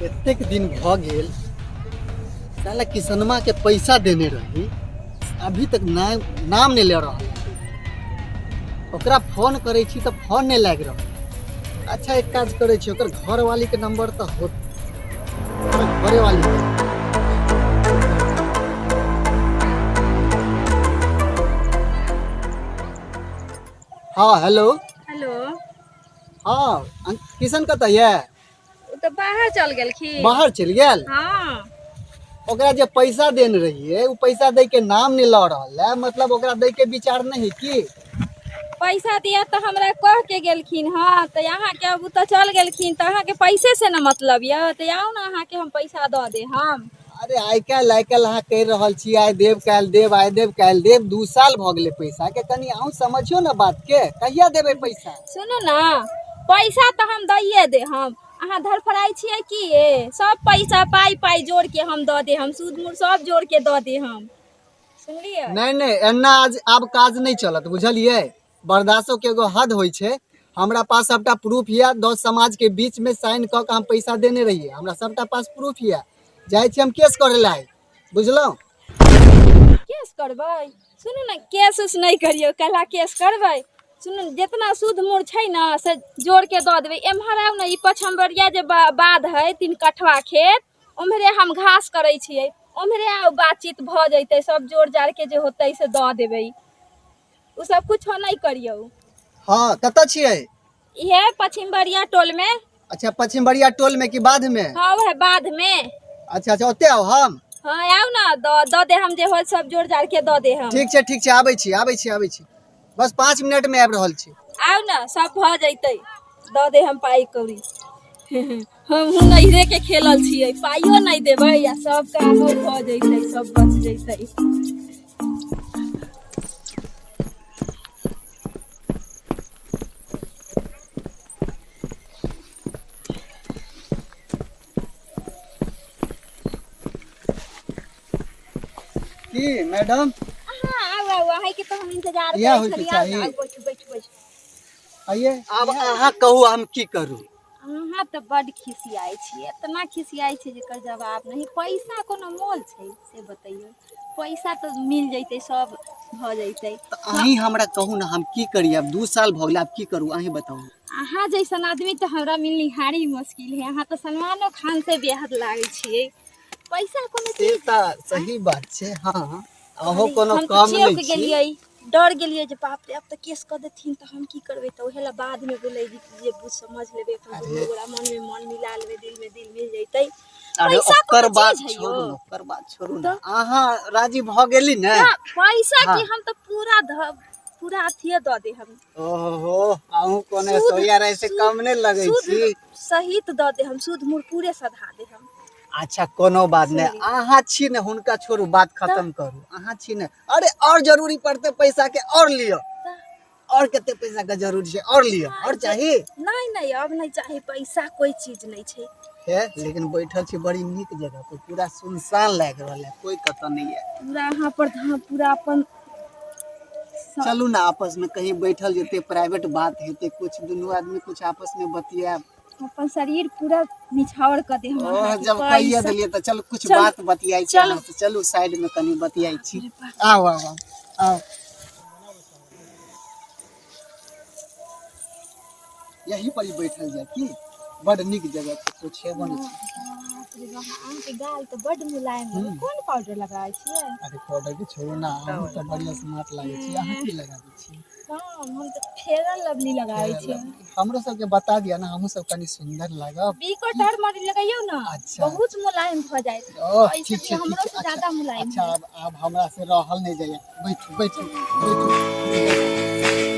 एतेक दिन भऽ गेल, साला किसनमा के पैसा देने रही, अभी तक नाम नाम नहीं ले रहल है। ओकरा फोन करै छी तऽ फोन नहीं लागि रहल। अच्छा, एक काज करै छी, ओकर घरवाली के नंबर तऽ होत, ओकर घरेवाली के। हाँ, हेलो। हेलो। हाँ, किशन कतऽ यऽ? ओ तऽ बाहर चल गेलखिन। बाहर चलि गेल? हाँ। ओकरा जे पैसा देने रहिए, ओ पैसा दै के नाम नहीं लऽ रहल है, मतलब ओकरा दै के विचार नहीं है की? पैसा दिया तऽ हमरा कह के गेलखिन। हाँ, तऽ अहाँके अब ओ तऽ चल गेलखिन, तऽ अहाँके पैसे से न मतलब यऽ, तऽ आउ ने, अहाँके हम पैसा दऽ दे हम। अरे, आइ काल्हि अहाँ कहि रहल छी आइ देब, काल्हि देब, आइ देब, काल्हि देब, 2 साल भऽ गेलै पैसा के। कनि अहूँ समझियौ ने बात के, कहिया देबै पैसा? सुनू ने, पैसा तऽ हम दैये दे हम। अहाँ धड़फड़ाइ छियै की? ए सब पैसा पाइ पाइ जोड़ के हम दऽ दे हम, सूद मूर सब जोड़ के दऽ दे हम, सुनलियै? नहि नहि, एना आज आब काज नहि चलत, बुझलियै? बर्दाश्तो के एगो हद होइ छै। हमरा पास सबटा प्रूफ यऽ, 10 समाज के बीच में साइन कऽ के हम पैसा देने रहियै। हमरा सबटा पास प्रूफ यऽ। जाइ छी हम केस करै लए, बुझलहुँ? केस करबै? सुनू ने, केस उस नहि करियौ। कला केस करबै? सुनू ने, जितना सूद मूर छै ने से जोड़ के दऽ देबै। एम्हर आउ ने, ई पछमबरिया जे बाध है, 3 कठवा खेत, ओम्हरे हम घास करै छियै, ओम्हरे आउ, बातचीत भऽ जैतै। सब जोड़ जाड़ के जे होतै से दऽ देबै। ओ सब कुछो नहि करियौ। हँ, कतऽ छियै? इहे पछिमबरिया टोल में। अच्छा, पश्चिम बरिया टोल में कि बाध में? हाँ, वह बाध में। अच्छा अच्छा, ओते आउ हम? हाँ, आउ ने, दऽ दऽ दे हम, जे होत सब जोड़ जाड़ के दऽ दे हम। ठीक छै, ठीक छै, आबै छी, आबै छी, आबै छी, बस 5 मिनट में आबि रहल छी। आउ ने, सब भऽ जैतै, दऽ दे हम पाइ कौड़ी। हम नैहरे के खेलल छियै, पाइयो नहि देबै आ सब कामो भऽ जैतै, सब बच जैतै। की मैडम? हाँ, आउ आउ, अहाँके तऽ हम इंतजार इएह करै होइके छलियै। आउ ने, चाही। आउ, बैठू बैठू बैठू। आइए, आब अहाँ कहू, हम की करू? अहाँ तऽ बड्ड खिसियाइ छियै, एतना खिसियाइ छियै जेकर जवाब नहि। पैसा कोनो मोल छै से बतैयौ? पैसा तऽ मिल जैतै, सब भऽ जैतै। तऽ अहीं हमरा कहू ने, हम की करी? आब 2 साल भऽ गेलै, आब की करू? अहीं बताउ। अहाँ जैसन आदमी तऽ हमरा मिलनिहारी मुश्किल है। अहाँ तऽ सलमानो खान से बेहद लागै छियै। पैसा कोनो से चीज तऽ सही बात छै, हँ, अहूँ अरे, कोनो हम तऽ कम चौंक नहि छी। गेलियै, डर गेलियै जे बाप रे, आब तऽ केस कऽ देथिन तऽ हम की करबै? तऽ उहे ला बादमे बोलै जे बुझ समझ लेबै अपन। अरे। दुनू गोरा मनमे मन मिला लेबै, दिलमे दिल मिल जैतै। अरे, पैसा ओकर कोनो बात चीज है छोड़ू यौ? ने, ओकर बात छोड़ू ने। तऽ? अहाँ राजी भऽ गेली ने? ना, पैसा हाँ। की, हम तऽ पूरा ध पूरा अथिये दऽ दे हम। ओहो, अहूँ कोनो सूद सोया राय से सूद कम नहि लगै सूद छी। सहित दऽ दे हम, सूद मूर पूरे सधा दे हम। अच्छा, कोनो बात नहि। सुनली। अहाँ छी ने, हुनका छोड़ू, बात तऽ खत्म करू। अहाँ छी ने। अरे, और जरूरी पड़तै पैसा के, और लिअ। तऽ और कते पैसा के जरूरी छै, और लिअ, और चाही? नहि नहि, अब नहि चाही पैसा, कोई चीज नहि छै। हे, लेकिन बैठल छी बड़ी नीक जगह पर, पूरा सुनसान लागि रहल है, कोई कतऽ नहीं है। पूरा अहाँ पर हाँ, पूरा अपन चलू ने, आपस में कहीं बैठल जेतै, प्राइवेट बात हेतै कुछ, दुनू आदमी कुछ आपस में बतियाब। अपन शरीर पूरा निछावर कऽ दे हम ओह, अहाँके। जब कहिए पैसा देलियै तऽ चलू कुछ चलू। बात बतियाइ छी। चलू। अहाँ से चलू, साइड में कनि बतियाइ छी। अरे बाप। आउ आउ आउ आउ, यहीं पर ही बैठल जाय की? बड नीक जगह छै, कुछ छेबो नहि छै। बाप रे बाप, अहाँके गाल तऽ बड्ड मुलायम है। कोन पाउडर लगाबै छियै? अरे, पाउडर के छोड़ू ना, अहूँ तऽ बढ़िया स्मार्ट लागै छी। अहाँ की लगाबै छी? हम तऽ फेयर लवली लगाबै छियै। हमरो सबके बता दिअ ने, हमहूँ सब कनि सुन्दर लागब। बीको टर्मरिक लगैयौ ने। अच्छा। बहुत मुलायम भऽ जायत। ओह, ऐसे ठीक भी छै, ठीक हमरो छै। से अच्छा ज्यादा मुलायम अच्छा। है। आब हमरा से रहल नहि जाइए। बैठू बैठू बैठू।